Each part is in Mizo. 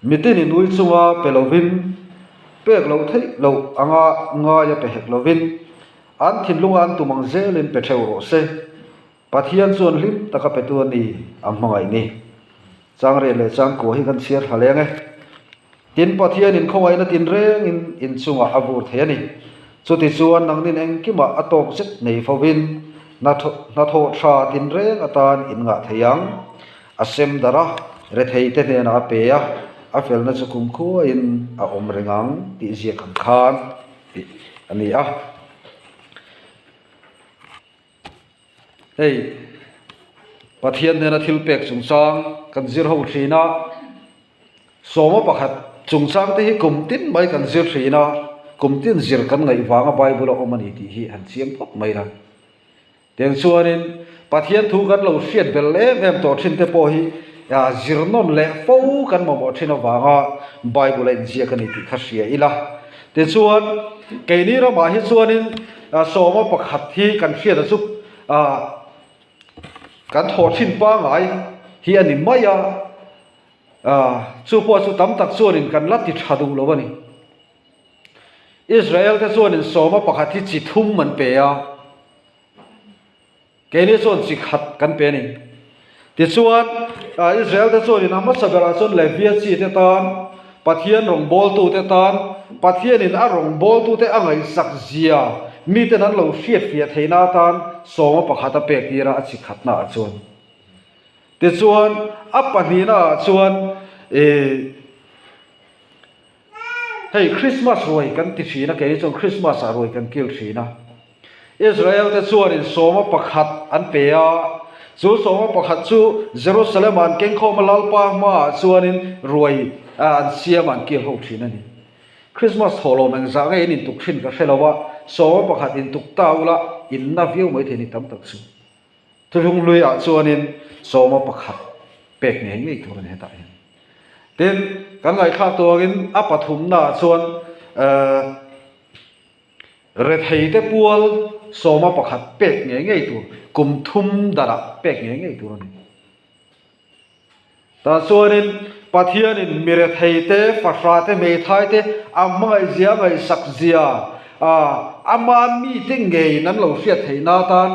Mitin in ui chunga pe lovin, pek loh theih loh anga ngaia pe hek lovin, an thinlunga an tum ang zelin pe theuh rawh se. Pathian chuan hlim taka petu a ni a hmangaih ni. Changrel leh changkua hi kan chhiar thla leng e. Tin, Pathianin khawngaihna tinrengin inchungah a vur thei a ni. Chutichuan nangnin engkimah a tawk zet nei fovin hnathawh tha tinreng atan in ngah thei ang. A sem darh a, retheite hnenah a pe a, a felna chu kumkhuain a awm reng ang tih ziak ang khan tih a ni a. Hei Pathian hnena thil pek chungchang kan zir ho thin a, sawma pakhat chungchang te hi kum tin mai kan zir thin a, kum tin zir kan ngaih vanga Bible a awm a ni tih hi han chiang phawt mai la. Tiang chuanin Pathian thu kan lo hriat bel em em tawh thin te pawh hi zir nawn leh fo kan mamawh thin avanga Bible a inziak a ni tih kha hria ila. Tichuan keini ramah hi chuanin sawma pakhat hi kan hriat a chu kan thawh thin pangai hi a ni mai a, chu pawh chu tam tak chuanin kan la ti tha duh lo a ni. Israel te chuanin sawma pakhat hi chi thum an pe a, keini chuan chi khat kan pe a ni. Tichuan, Israel te chuanin a hmasa berah chuan Levia chi te tan, Pathian rawngbawltu te tan, Pathianin a rawngbawltu te a ngaihsak zia miten an lo hriatfiah theihna atan sawma pakhat a pek tir a, a chi khatna ah chuan. Tichuan, a pahnihna ah chuan ih. Hei Christmas ruai kan ti thin a, kei chuan Christmas ah ruai kan kil thin a. Israel te chuanin sawma pakhat an pe a, chu sawma pakhat chu Jerusalem ah an keng khawm a, Lalpa hmaah chuanin ruai an siam a an kil ho thin a ni. Christmas thawhlawm engzah nge in intuk thin ka hre lo a, sawma pakhat intuk ta ula in na viau maithei ni tam tak chu. Thuhlunghluiah chuanin sawma pakhat pek ngei ngei tur a ni hetah hian. Tin, kan ngaihthlak tuangin a pathumnaah chuan retheite pual sawma pakhat pek ngei ngei tur, kum thum darah pek ngei ngei tur a ni. Tah chuanin Pathianin mi retheite, fahrate, hmeithaite a hmangaihzia, a ngaihsakzia, ama mite ngeiin an lo hriat theihna atan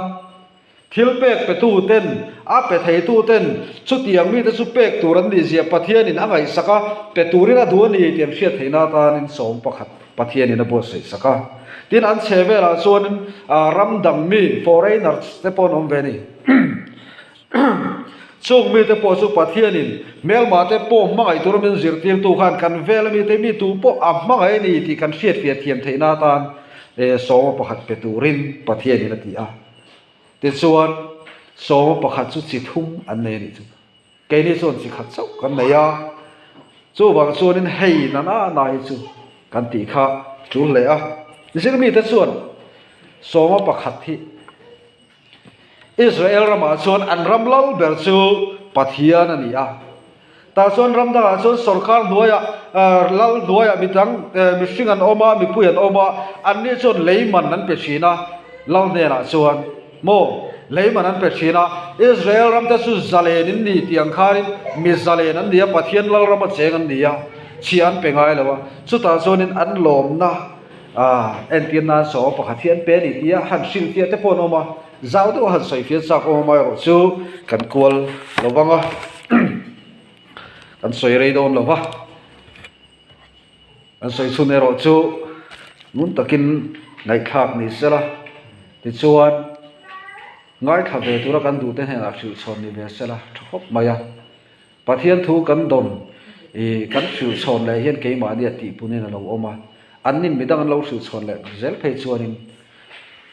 thil pek petuten, a pe theituten chutiang mite chu pek tur an nihzia Pathianin a ngaihsak a, pe turin a duh a ni tih an hriat theihna atanin sawm pakhat Pathianin a buatsaihsak a. Tin, an chhe velah chuanin ram dang mi, foreigners, te pawh an awm ve a ni. Chung mite pawh chu Pathianin hmelmahte pawh hmangaih tura min zirtirtu khan kan vela mite mi tu pawh a hmangaih a ni tih kan hriatfiah thiam theihna atan sawma pakhat pe turin Pathianin a ti a. Tichuan, sawma pakhat chu chi thum an nei a nih chu. Keini chuan chi khat chauh kan nei a, chuvang chuanin hei na na na hi chu kan tih kha tul hle a. Zirmite chuan sawma pakhat hi Israel ramah chuan an ram lal ber chu Pathian a ni a. Tah chuan ram dangah chuan sorkar hnuaiah, lal hnuaiah midang mihring an awm a, mipui an awm a, anni chuan lei man an pe thin a, lal hnenah chuan maw lei man an pe thin a. Israel ramte chu zalen in ni tih ang khanin mi zalen an ni a, Pathian lal rama cheng an ni a, chhiah an pe ngai lo a. Chutah chuanin an lawmna. Aaa, entir nan saw pakhat hi an pe a ni tia han hrilhfiah te pawh an awm a, zau deuh a han sawifiah chak awm a erawh chu kan kual lo vang a, kan sawi rei dawn lo va, kan sawi chhun erawh chu ngun takin ngaihthlak ni sela tichuan ngaithla ve tura kan duhte hnenah hrilhchhawn ni ve sela tha khawp mai a. Pathian thu kan dawn i kan hrilhchhawn leh hian keimahni a tihpunin a lo awm a, annin midang an lo hrilhchhawn leh zel phei chuanin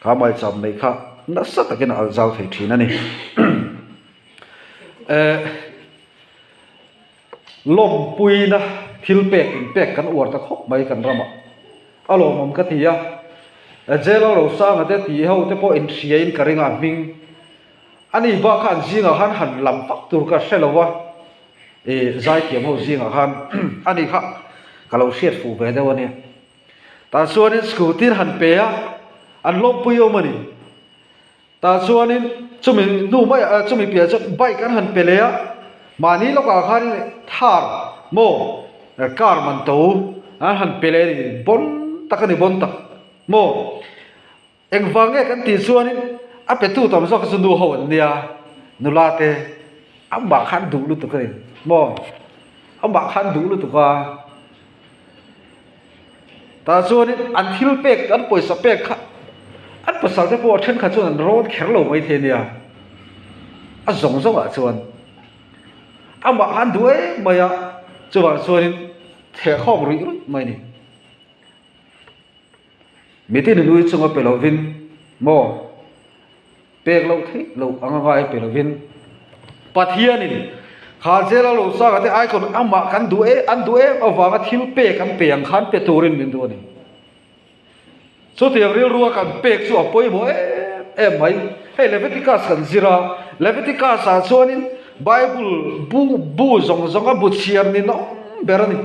kha maicham mai kha nasa takin a alh zau thei thin a ni. Eh, lawmpuina thil pek inpek kan uar ta khawp mai kan ramah. A lawmawm ka ti a, Jail-a Rosanga te tih ho te pawh inhriain ka ring a, hming Ani bak kha an zingah khan han lam vak tur ka hre lo a, ih zaithiam ho zingah khan ani kha ka lo hriat fuh ve deuh a nia. Tah chuanin scooty han pe a, an lawmpui awm a ni. Tah chuanin chumi hnu maiah chumi piah chuan bike an han pe leh a, mahni lawkah khanin thar maw. Car man to an han pe leh a ni, bon tak a ni bon tak maw? Engvang nge kan tih chuanin a petu tam zawk chu nu ho an nia, nula te amah khan duh lutuk a ni maw? Amah khan duh lutuk a, tah chuanin an thil pek an pawisa pek kha an pasal te pawh thenkhat chuan an rawn kher lo maithei a nia, a zawng zawngah chuan. Amah khan duh em mai a, chuvang chuanin thehkhawm ruih ruih mai a ni. Mitin nui chunga pe lovin maw pek loh theih loh anga ngai pe lovin Pathianin kha zela lo sanga te icon amah kan duh em an duh em avanga thil pek an pe ang khan pe turin min duh a ni. Chutiang rilrua kan pek chu a pawimawh em em mai. Hei Leviticus kan zir a, Leviticus ah chuanin Bible bu bu zawng zawng a bu chhiar nin awm ber a ni.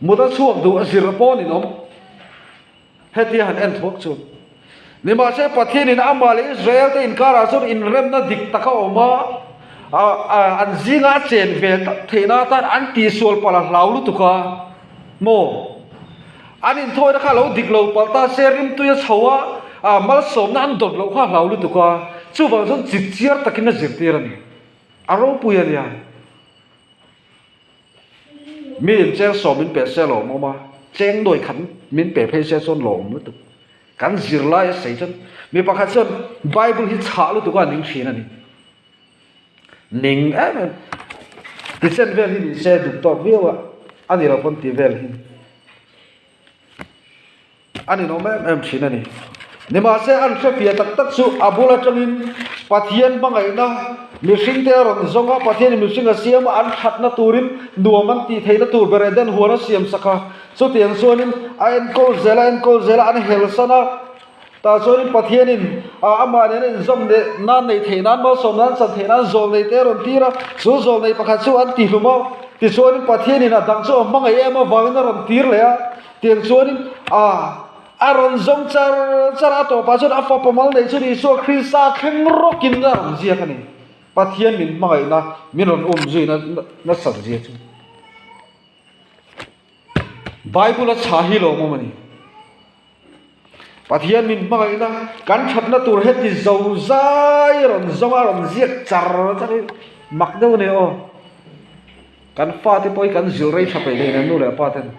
Mut a chhuak duh a zir pawh nin awm. Hetia han en thuak chuan. Nimahse Pathianin amah leh Israel te inkarah chuan inremna dik tak a awm a, an zinga a chen ve tak theihna atan an tihsual palh a hlau lutuk a maw? An inthawina kha a lo dik lo palh ta se rimtui a chho a, malsawmna an dawt loh kha a hlau lutuk a, chuvang chuan chipchiar takin a zirtir a ni. A ropui a nia. Mi in cheng sawm min pe se lawm awm a, cheng nuai khat min pe phei se chuan lawm lutuk. Kan zirlai a sawi chuan mi pakhat chuan Bible hi chhah lutuk a ning thin a ni. Ning em em. Tichen vel hi ni se duh tawk viau a, a ni lo pawn ti vel hi. A ninawm em em thin a ni. Nimahse an hrefiah tak tak chu a bul atangin Pathian hmangaihna mihringte a rawn zawng a, Pathianin mihring a siam a, an thatna turin nuam an tih theihna tur ber Eden huan a siam sak a. Chutiang chuanin a enkawl zel a enkawl zel a, an helsan a. Tah chuanin Pathianin amah nena inzawm leh nan neih theih nan, malsawm nan chan theih nan zawl nei te a rawn tir a. Chu zawl nei pakhat chu an tihlum a, tichuanin Pathianin a dang chu a hmangaih em avangin a rawn tir leh a. Tiang chuanin a a rawn zawng char char a, a tawpah chuan a fapa mal neih chuan Isua Krista thleng rawkin a rawn ziak a ni. Pathian min hmangaihna min rawn um zuina nasat zia chu. Bible a chhah hi lawmawm a ni. Pathian min hmangaihna kan thatna tur heti zo zai rawn zawng a rawn ziak char char hi mak deuh a ni aw. Kan fate pawh hi kan zil rei tha peih hle nen nu leh pa ten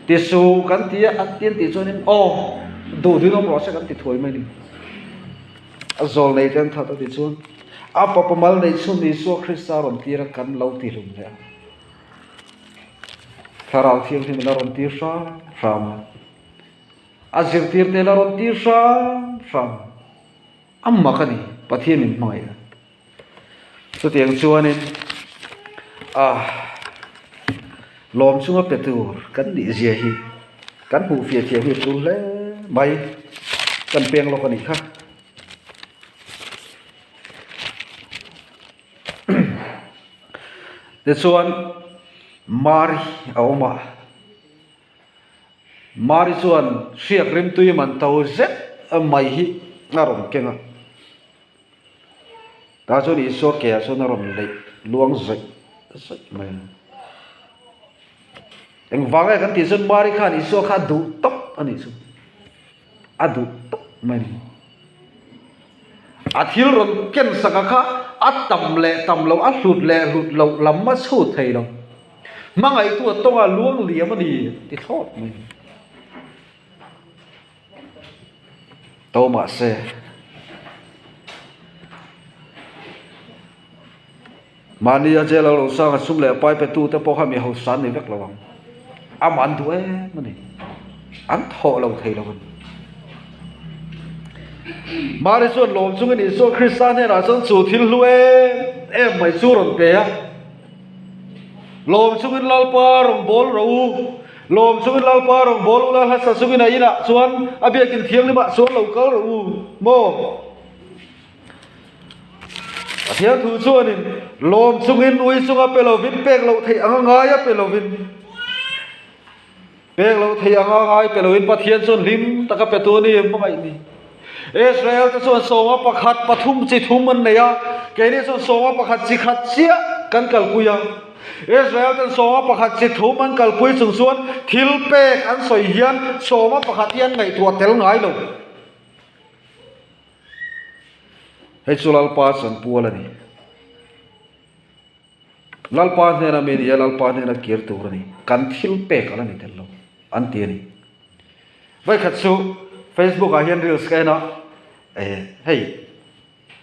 ti su kan ti a an ti an tih chuanin aw duh duhin awm rawh se kan ti thuai mai a ni. A zawl nei te an that a ti chuan a fapa mal neih chhun Isua Krista rawn tir a kan lo ti hlum leh a. Thlarau Thianghlim in a rawn tir hram hram a, a zirtirte in a rawn tir hram hram a, a mak a ni, Pathian min hmangaih a. Chutiang chuanin a lawm chunga pe tur kan nih zia hi kan hmuh fiah thiam hi a tul hle mai, kan peng lawk a nih kha. Tichuan Mari a awm a, Mari chuan hriak rimtui man to zet mai hi a rawn keng a, tah chuan Isua ke ah chuan a rawn leih luang zawih zawih mai a. Engvang nge kan tih chuan Mari khan Isua kha a duh tawp a nih chu. A duh tawp mai a ni. A thil rawn ken sak a kha a tam leh tam loh, a hlut leh hlut loh lam a chhut thei lo. Hmangaihtu a tawnga luang liam a ni ti thlawt mai a ni. To mahse. Mahni a jail a lo sang a sum leh pai pe tu te pawh kha mi hausa an ni vek lo ang. Amah an duh em a ni. An thawh lo thei lo a ni. Mari chuan lawm chungin Isua Krista hnenah chuan chu thil hlu em em mai chu rawn pe a. Lawm chungin Lalpa rawn bawl rawh u. Lawm chungin Lalpa rawn bawl ula hlasa chungin a inah chuan a biakin thianghlimah chuan lo kal rawh u maw? Pathian thu chuanin lawm chungin ui chunga pe lovin pek loh theih anga ngai a pe lovin pek loh theih anga ngai pe lovin Pathian chuan hlim taka pe tu a ni hmangaih ni. Israel te chuan sawma pakhat pathum chi thum an nei a, keini chuan sawma pakhat chi khat chiah. kan kalpui a. Israel ten sawma pakhat chi thum an kalpui chung chuan thil pek an sawi hian sawma pakhat hi an ngaihtuah tel ngai lo. Hei chu Lalpa chanpual a ni. Lalpa hnena mi nia, Lalpa hnena kir tur a ni. Kan thil pek a la ni tel lo, an ti a ni. Vawikhat chu Facebook ah hian reels ka en a, eh hei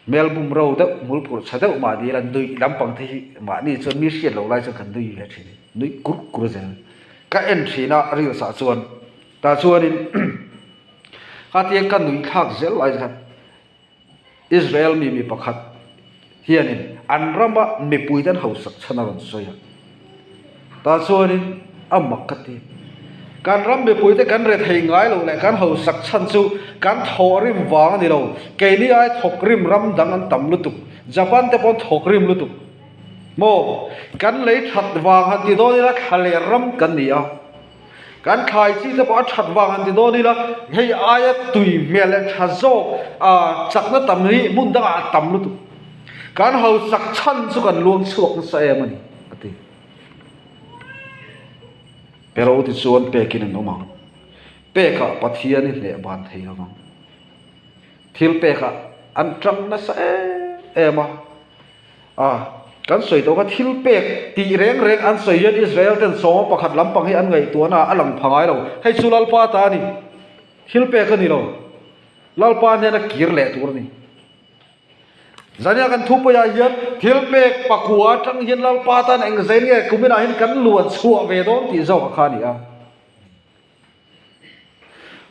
hmel bum ro deuh, hmul phurh tha deuh mahni ila nuih lampang te hi mahni chuan mi hriat loh lai chuan kan nui ve thin, nuih kur kur zel. Ka en thin a reels ah chuan, tah chuanin khatia ka nuih thlak zel lai khan Israel mi mi pakhat hianin an rama mipuite an hausak chhan a rawn sawi a. Tah chuanin a mak ka ti. Kan ram mipuite kan rethei ngai lo leh kan hausak chhan chu kan thawhrim vang a ni lo. Keini ai thawkrim ram dang an tam lutuk. Japan te pawh an thawkrim lutuk. Maw? Kan lei that vang han ti dawn ila thlaler ram kan ni a. Kan thlai chi te pawh a that vang han ti dawn ila, hei aia tui hmel leh tha zawk ah chakna tam hi hmun dangah a tam lutuk. Kan hausak chhan chu kan luang chhuak nasa em a ni, a ti. Pero tichuan pekin an awm ang. Pekah Pathian i hneh ban thei lo vang. Thil pekah an tang nasa em em a. A, kan sawi tawh kha thil pek tih reng reng an sawi hian Israel ten sawma pakhat lampang hi an ngaihtuahna ah a lang pha ngai lo. Hei chu Lalpa ta a ni. Thil pek a ni lo. Lalpa hnena kir leh tur a ni. Zania kan thupuiah hian thil pek pakua atang hian Lalpa tan eng zel nge kuminah hian kan luan chhuah ve dawn tih zawk a kha a ni a.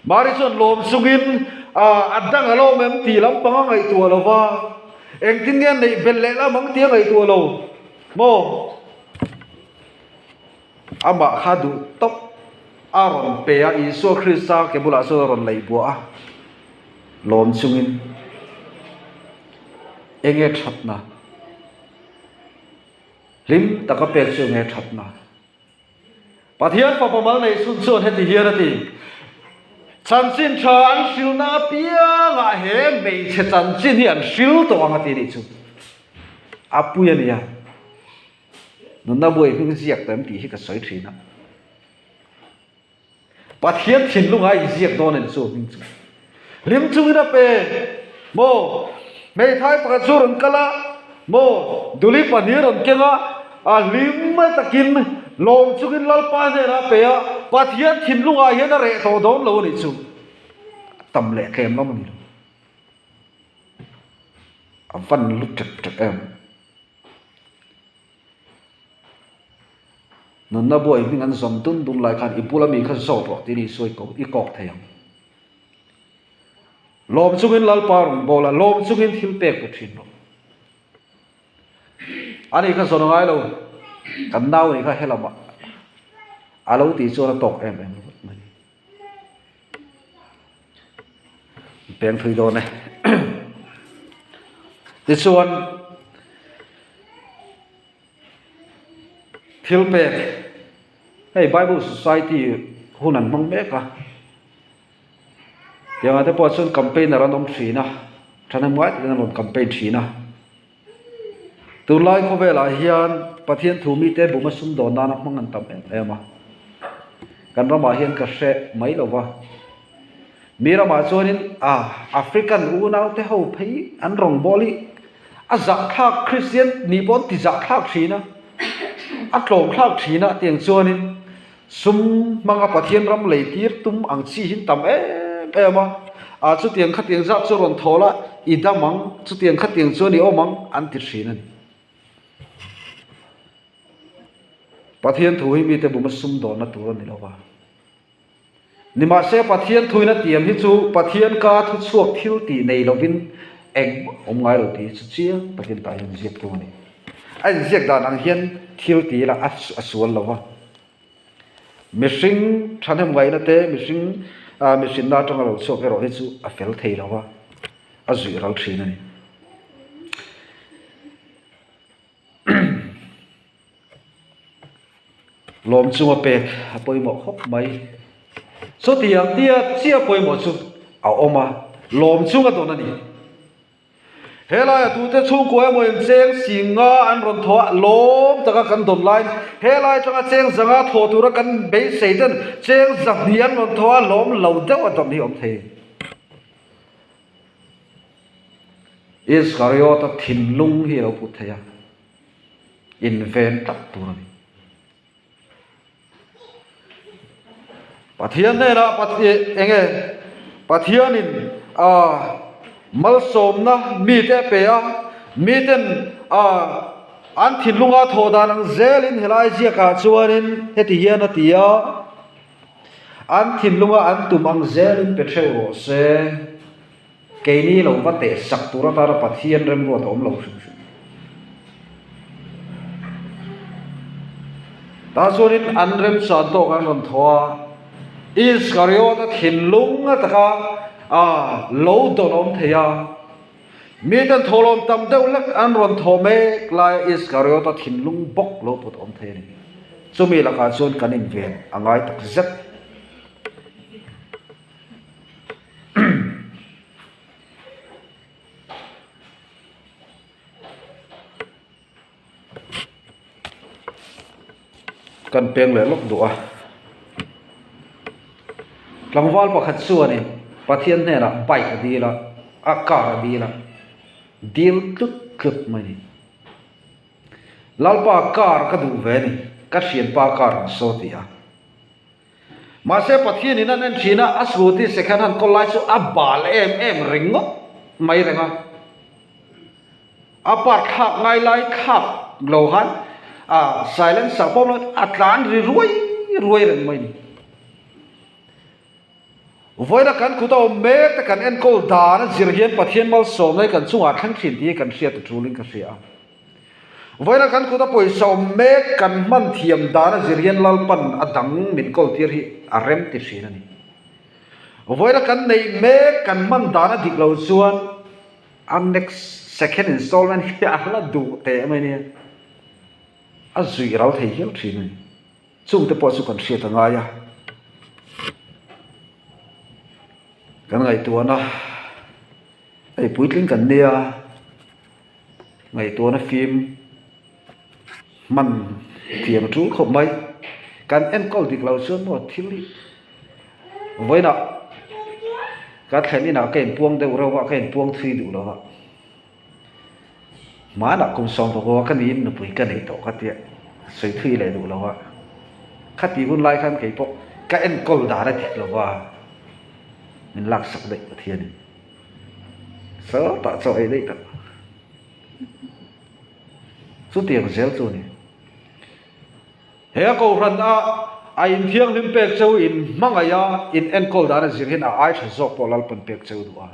Mari chuan lawm chungin a dang a lawm em tih lampang a ngaihtuah lo va, engtin nge neih belh leh lam ang tih a ngaihtuah lo maw? Amah kha duh tawp a rawn pe a, Isua Krista ke bulah chuan a rawn leih buah a, lawm chungin enge thatna? Hlim taka pek chu enge thatna? Pathian Fapa mal neih chhun chuan heti hian a ti, Chanchin tha an hrilhna apiangah he hmeichhe chanchin hi an hril tawh ang a ti nih chu. A pui a nia. Nunna buai hming ziak tawh em tih hi ka sawi thin a. Pathian thinlunga i ziak dawn a ni chu hming chu. Hlim chungin a pe maw? Hmeithai pakhat chu rawn kal a maw? Duli pahnih rawn keng a, a hlim takin lawm chungin Lalpa hnenah a pe a, Pathian thinlungah hian a reh tawh dawn lo a nih chu. A tam leh tlem lam a ni lo. A van lu ṭek ṭek em. Nunna buai hming an zawm dun dun lai khan i bula mi kha zawt rawh tiin Isua i ko i kawk thei ang. Lawm chungin Lalpa rawn bawl a, lawm chungin thil pek pe thin rawh. Ani kha zawn a ngai lo, kan nau nei kha helamah a lo tih chuan a tawk em em ringawt mai. Peng thui dawn e. Tichuan thil pek hei Bible Society hun an hmang mek a. Tiangah te pawh chuan campaigner an awm thin a, thahnem ngai takin an rawn campaign thin a. Tunlai khawvelah hian Pathian thu mite buma sumdawn nana hmang an tam em em a. Kan ramah hian ka hre mai lo va. Mi ramah chuanin a African unaute ho phei an rawngbâwl hi a zahthlak Kristian nih pawh an ti zahthlak thin a, a tlawmthlak thin a tiang chuanin Sum hmanga Pathian ram lei tir tum ang chi hi tam em em a, ah chutiang khatiang zat chu rawn thawl a, i dam ang, chutiang khatiang chuan i awm ang an ti thin a ni. Pathian thu hi mite buma sum dawnna tur a ni lo va. Nimahse Pathian thuin a tiam hi chu Pathian ka thu chhuak thil tih nei lovin engmah awm ngai lo tih hi chu chiang takin tah hian ziak thung a ni. A inziak dan ang hian thil ti ila a sual lo va. Mihring thahnem ngaihna te, mihring mihrinna atanga lo chhuak erawh hi chu a fel thei lo va, a zuih ral thin a ni. Lawm chunga pek a pawimawh khawp mai. Chutiang tia chiah pawimawh chu a awm a, lawm chunga dawn a ni. Helaiah tute chhungkua emaw in cheng sing nga an rawn thaw a, lawm taka kan dawn laiin helai atanga cheng zanga thaw tura kan beisei ten cheng zahnih an rawn thaw a, lawm lo deuh a dawn hi a awm thei. Iskariota thinlung hi a lo put thei a, inven tlat tur a ni. Pathian hnenah eng nge Pathianin a malsawmna mite a pe a, miten a an thinlunga thawh dan ang zelin helai ziakah chuanin heti hian a ti a, an thinlunga an tum ang zelin pe theuh rawh se. Keini lo va teh sak tur atana Pathian remruat a awm lo hrim hrim. Tah chuanin an remchan tawk an rawn thaw a, Iskariota thinlung a taka a lo dawn awm thei a. Miten thawhlawm tam deuh hlek an rawn thaw mek laia Iskariota thinlung bawk lo put awm thei a ni. Chumi lakah chuan kan inven a ngai tak zet. Kan peng leh lawk duh a, tlangval pakhat chuanin Pathian hnenah bike a dil a, a car a dil a, dil tlut tlut mai a ni. Lalpa car ka duh ve a ni, ka thianpa car ang saw ti a. Mahse Pathianin an en thin a, a scooty second hand kawl lai chu a bal em em ringawt mai reng a. A part thlak ngai lai thlak lo khan a silencer pawh awm lo a tlan ri ruai ruai reng mai a ni. Vawiina kan kut a awm mek te kan enkawl dan a zir hian Pathian malsawmna hi kan chungah thleng thin tih hi kan hriat a tulin ka hria a. Vawiina kan kut a pawisa awm mek kan hman thiam dan a zir hian Lalpan a dang min kawl tir hi a rem ti thin a ni. Vawiina kan neih mek kan hman dan a dik lo chuan a next second installment hi a la duh teh mai nia, a zuih ral thei hial thin a ni. Chungte pawh chu kan hriat a ngai a, kan ngaihtuahna hei puitling kan nia. Ngaihtuahna fim hman thiam a tul khawp mai. Kan enkawl dik lo chuan maw thil hi vawiinah ka thlen inah ka inpuang deuh reuh a, ka inpuang thui duh lo a. Hmanah kum sawm pakua ka niin nupui ka nei tawh ka tia sawi thui leh duh lo a. Khati hun lai khan kei pawh ka enkawl dan a dik lo va, min laksak daih Pathianin. Sawtah chaw ei daih tak. Chutiang zel chu a ni. He a kohhran a a inthianghlim pek cheu in hmangaih a in enkawl dan a zir hian a ai tha zawk pawh Lalpan pek cheu duh a.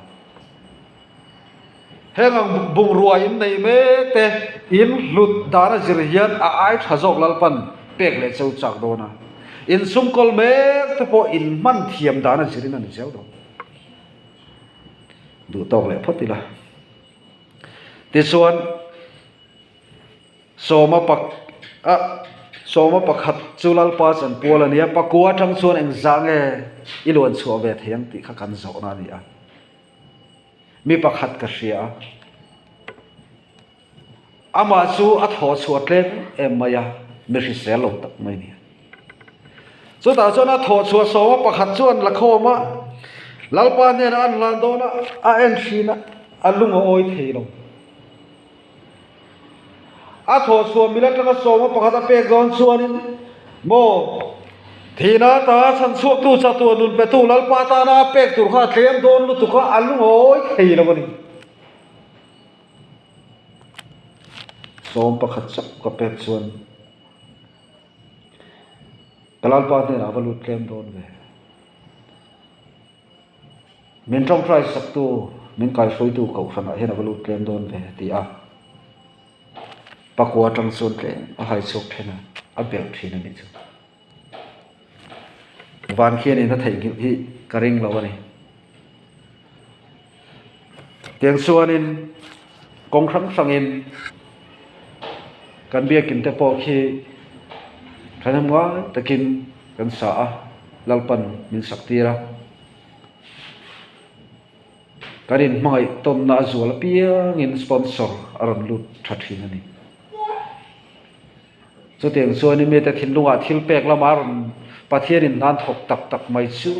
Heng ang bungrua in nei mek te in hlut dan a zir hian a ai tha zawk Lalpan pek leh cheu chak dawn a. In sumkawl mek te pawh in hman thiam dan a zirin a ni zel dawn. Duh tawk leh phawt ila. Tichuan, Sawma pak a Sawma pakhat chu Lalpa chanpual a nia, pakua atang chuan engzah nge i luan chhuah ve thei ang tih kha kan zawhna a ni a. Mi pakhat ka hria a. Amah chu a thaw chhuah tlem em mai a, mi hrisel lo tak mai a ni. Chutah chuan a thaw chhuah sawma pakhat chuan la khawm a, Lalpa hnenah an hlan dawn a, a en thin a, a lung a awi thei lo. A thaw chhuah mil atanga sawma pakhat a pek dawn chuanin, Maw, thihna ata chhan chhuaktu chatuah nun petu Lalpa tana a pek tur kha a tlem dawn lutuk a, a lung a awi thei lo a ni. Sawm pakhat chauh ka pek chuan ka Lalpa hnenah va lut tlem dawn ve. Min tawngtai saktu, min kaihruaitu kohhranah hian a va lut tlem dawn ve ti a. Pakua atang chuan tlem a hai chhuak then a, a belh thin a nih chu. Van khianin a theihnghilh hi ka ring lo a ni. Tiang chuanin kawng hrang hrangin kan biakin te pawh khi thahnem ngai takin kan sa a, Lalpan min sak tir a. Kan inhmangaih. tawnna a zual apiangin sponsor a rawn lut tha thin a ni. Chutiang chuanin mite thinlungah thil pek lama rawn Pathianin hnan thawk tak tak mai chu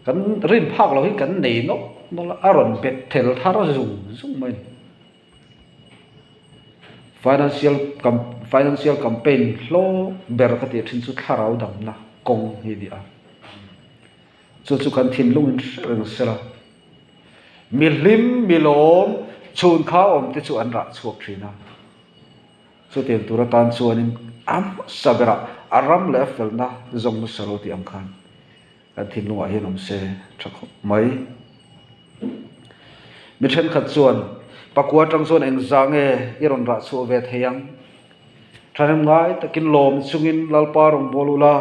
kan rin phak lo hi kan nei nawlh nawlh a, a rawn bet tel thar zung zung mai a ni. Financial financial campaign hlawk ber ka tih thin chu thlarau damna kawng hi a ni a. Chu chu kan thinlungin hre reng sela, mi hlim, mi lawm, chhun kha awm te chu an rah chhuak thin a. Chutiang tur atan chuanin a hmasa berah a ram leh a felna zawng hmasa lo tih ang khan kan thinlungah hian awm se tha khawp mai. Mi thenkhat chuan pakua atang chuan engzah nge i rawn rah chhuah ve thei ang? Thahnem ngai takin lawm chungin Lalpa rawn bawl ula,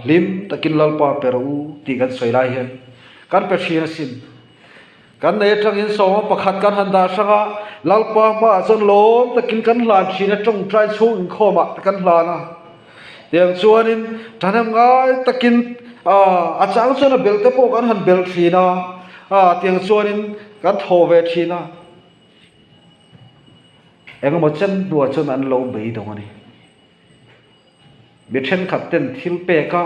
hlim takin Lalpa pe rawh u tih kan sawi lai hian kan pe thin asin. Kan nei atangin sawma pakhat kan han dah hrang a, Lalpa hmaah chuan lawm takin kan hlan thin a, tawngtai chhung inkhawmah te kan hlan a. Tiang chuanin thahnem ngai takin a chang chuan a bel te pawh kan han bel thin a, tiang chuanin kan thaw ve thin a. Engemaw chen hnuah chuan an lo beidawng a ni. Mi thenkhat ten thil pek a,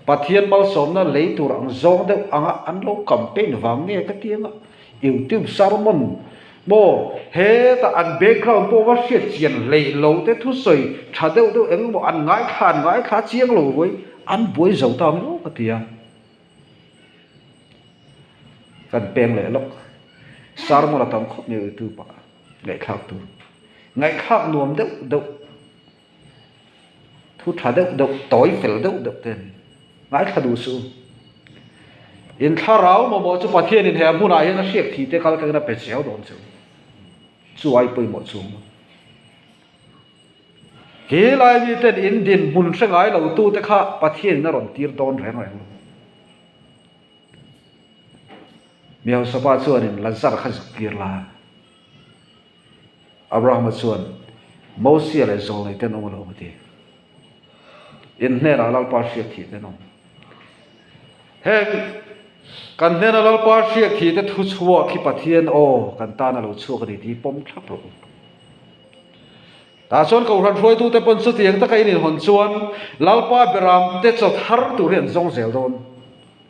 Pathian malsawmna lei tur ang zawng deuh anga an lo campaign vang nge ka ti anga, YouTube sermon maw heta an background pawh va hriat chian hlei lo te thusawi tha deuh deuh engemaw an ngaithla an ngaithla chiang lo vawi an buai zo ta ang emaw ka ti a. Kan peng leh lawk. Sermon a tam khawp mai YouTube ah ngaihthlak tur. Ngaihthlak nuam deuh deuh. Thu tha deuh deuh, tawi fel deuh deuh te a ni. Ngaithla duh suh u. In thlarau mamawh chu Pathianin he hmunah hian a hriak thih te kal tangin a pe chiau dawn che u. Chu ai pawimawh chu awm a. He lai mi ten in dinhmun hre ngai lo tu te kha Pathianin a rawn tir dawn reng reng lo. Mi hausa pa chuanin Lazar kha zuk tir la. Abrahama chuan, Mosia leh Zawlnei ten awm alawm a ti. In hnenah Lalpa hriak thih ten awm. Heng kan hnena Lalpa hriak thih te thu chhuak hi Pathian aw kan tan a lo chhuak a ni tih hi pawm thlap rawh u. Tah chuan Kohhran hruaitute pawn chutiang taka in inhawn chuan Lalpa beram te chaw thar tur hi an zawng zel dawn.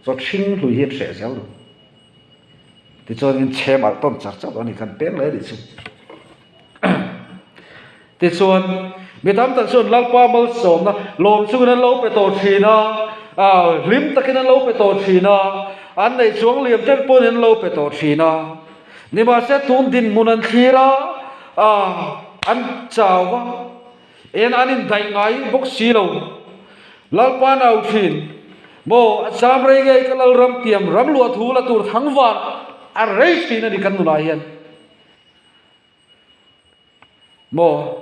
Chaw hring hlui hi an hreh zel dawn. Tichuan in chhem alh tawn char char a ni, kan peng leh a nih chu. Tichuan mi tam tak chuan Lalpa malsawmna lawm chungin an lo pe tawh thin a, hlim takin an lo pe tawh thin a, an neih chuang liam tel pawhin an lo pe tawh thin a. Nimahse tun dinhmun an thlir a, an chau va. En an indaih ngai bawk si lo. Lalpa nau thin, Maw, a cham rei ngei ka Lalram tiam ram luah thu la tur thang van a rei thin a ni kan nunah hian. Maw,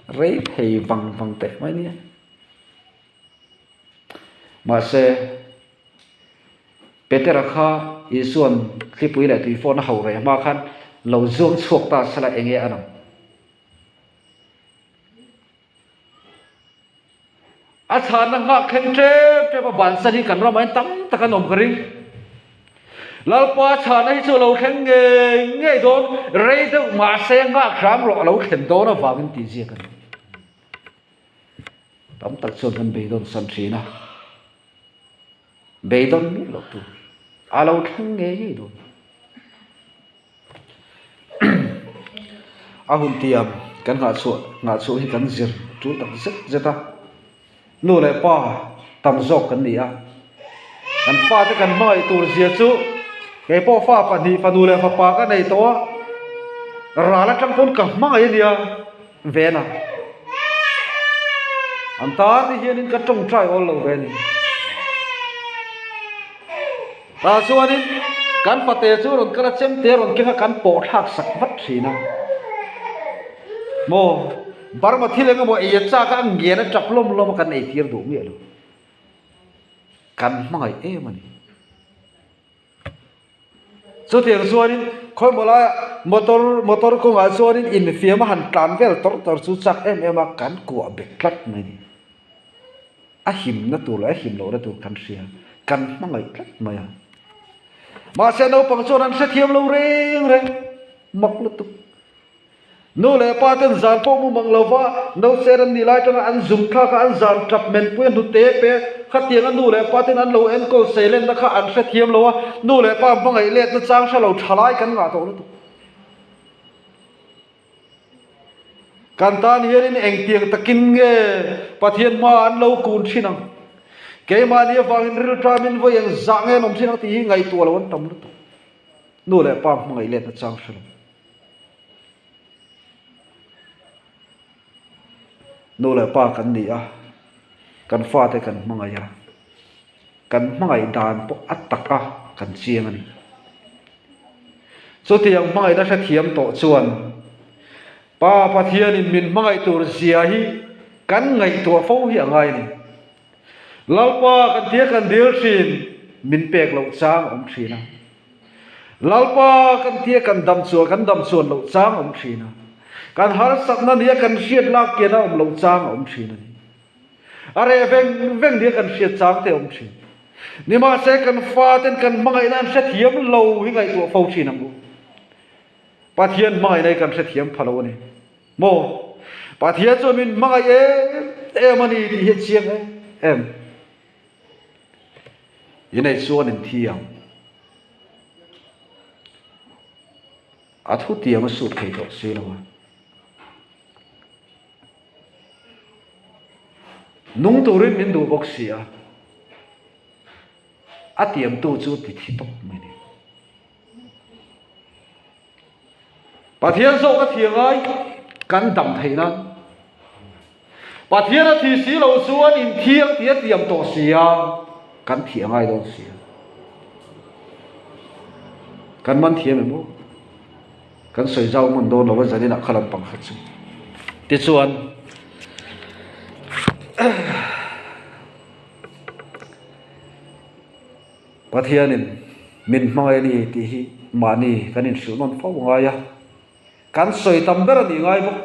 rei thei vang vang teh mai nia. Mahse, Petera kha Isua'n thlipui leh tuifawn a hauh reh hma khan lo zuang chhuak ta sela enge a nang? A chhanna nghak thleng ṭep ṭep a bansan hi kan ramah hian tam tak an awm ka ring. Lalpa chhanna hi chu a lo thleng ngei ngei dawn, rei deuh mahse nghak hram rawh a lo thlen dawn avangin tih ziak a ni. Tam tak chuan kan beidawn san ṭhin a, beidawn miah loh tur a lo thleng ngei ngei dawn. A hun tiam kan nghah chhuah nghah chhuah hi kan zir tul tak zet zet a, nu leh pa tam zawk kan ni a, kan fate kan hmangaih tur zia chu keipawh fa pahnih fanu leh fapa ka nei tawh a, ral atang pawn ka hmangaih a nia ven a, an tan te hianin ka tawngtai awl lo ve a ni. Tah chuanin kan fate chu rawn kal a, chemte rawn keng a, kan pawh thlak sak vat thin a. Maw, Burma thil eng emaw ei a chak a, a ngen a tap lawm lawm a, kan ei tir duh miah lo. Kan hmangaih em a ni. Chutiang chuanin khawimaw laiah motor motor kawngah chuanin infiam a han tlan vel tawrh tawrh chu chak em em a, kan kuah bet tlat mai a ni. A himna tur leh a him lohna tur kan hria, kan hmangaih tlat mai a. Mahse naupang chuan an hrethiam lo reng reng. Mak lutuk. Nu leh pa ten zan pawh mu mang lova nausen an nih lai atanga an zum thlak a, an zan tap menpui a hnute pe khatianga nu leh pa ten an lo enkawl seilenna kha an hrethiam lo a, nu leh pa hmangaih letna chang hre lo tha lai kan ngah tawh lutuk. Kan tan hianin engtiang takin nge Pathian hmaah an lo kun thin ang? Keimahni avangin rilṭamin vawi engzah nge an awm thin ang tih hi ngaihtuah lo an tam lutuk. Nu leh pa hmangaih letna chang hre lo. Nu leh pa kan ni a, kan fate kan hmangaih a, kan hmangaih dan pawh a tak a kan chiang a ni. Chutiang hmangaihna hrethiam tawh chuan Pa Pathianin min hmangaih tur zia hi kan ngaihtuah fo hi a ngai a ni. Lalpa kan tia kan dil thin, min pek loh chang a awm thin a. Lalpa kan tia kan dam chuan kan dam chuan loh chang a awm thin a. Kan harsatna nia kan hriat lak kian a awm loh chang a awm thin a ni. A reh veng veng nia kan hriat chang te a awm thin. Nimahse kan faten kan hmangaihna an hrethiam lo hi ngaihtuah fo thin ang u. Pathian hmangaihna hi kan hrethiam pha lo a ni. Maw? Pathian chuan min hmangaih em em a ni tih hi a chiang em em. Inei chuan in thi ang. A thutiang a sut thei tawh si lo a. Nung turin min duh bawk si a. A tiamtu chu ti thi tawp mai ni. Pathian zawk a thi angai kan dam theih nan. Pathian a thi si lo chuan in thiang tih a tiam tawh si a, kan thih angai dawn si a. Kan man thiam em aw? Kan sawi zau hman dawn lo a zaninah kha lampang kha chu. Tichuan Pathianin min hmangaih a ni tih hi mahni kan inhrilh nawn fo ngai a, kan sawi tam ber a nih ngai bawk.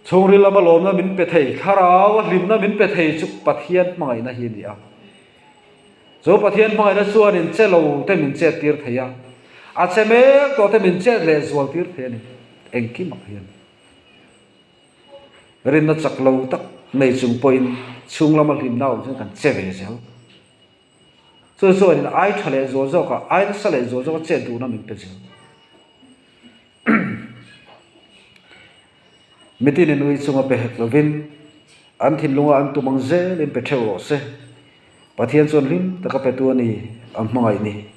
Chhungril lama lawmna min pe thei, thlarau a hlimna min pe thei chu Pathian hmangaihna hi a ni a. Chu Pathian hmangaihna chuanin che lo te min chet tir thei a, a che mek tawh te min chet leh zual tir thei a ni, engkimah hian. Rinna chak lo tak nei chung pawhin chhung lama hlimna awm chuan kan che ve zel. Chu chuanin ai tha leh zual zawkah, ai nasa leh zual zawka chet duhna min pe zel. Mitinin ui chunga pe hek lovin an thinlunga an tum ang zelin pe theuh rawh se. Pathian chuan hlim taka petu a ni, a hmangaih ni.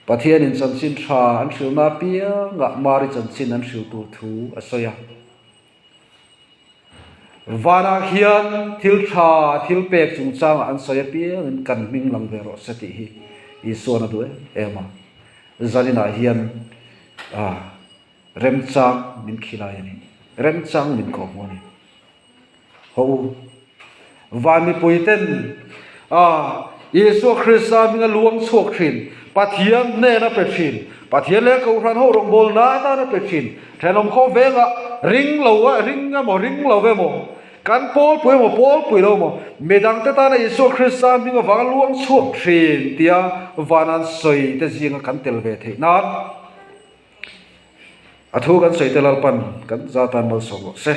Pathianin chanchin tha an hrilhna apiangah Mari chanchin an hrilh tur thu a sawi a. Vanah khian thil tha, thil pek chungchangah an sawi apiangin kan hming lang ve rawh se tih hi Isuan a duh em em a. Zaninah hian remchang min khilai a ni, remchang min kawhhmuh a ni. Haw u, van mipui ten a Isua Krista hminga luang chhuak thin, Pathian hnena pe thin, Pathian leh Kohhran ho rawngbawlna atana pe thin, thenawm khaw vengah ring lo a, ring emaw ring lo emaw, kan pawlpui emaw pawlpui lo emaw, midangte tana Isua Krista hming avanga luang chhuak thin tia van an sawi te zinga kan tel ve theih nan a thu kan sawi te Lalpan kan za tan malsawm rawh se.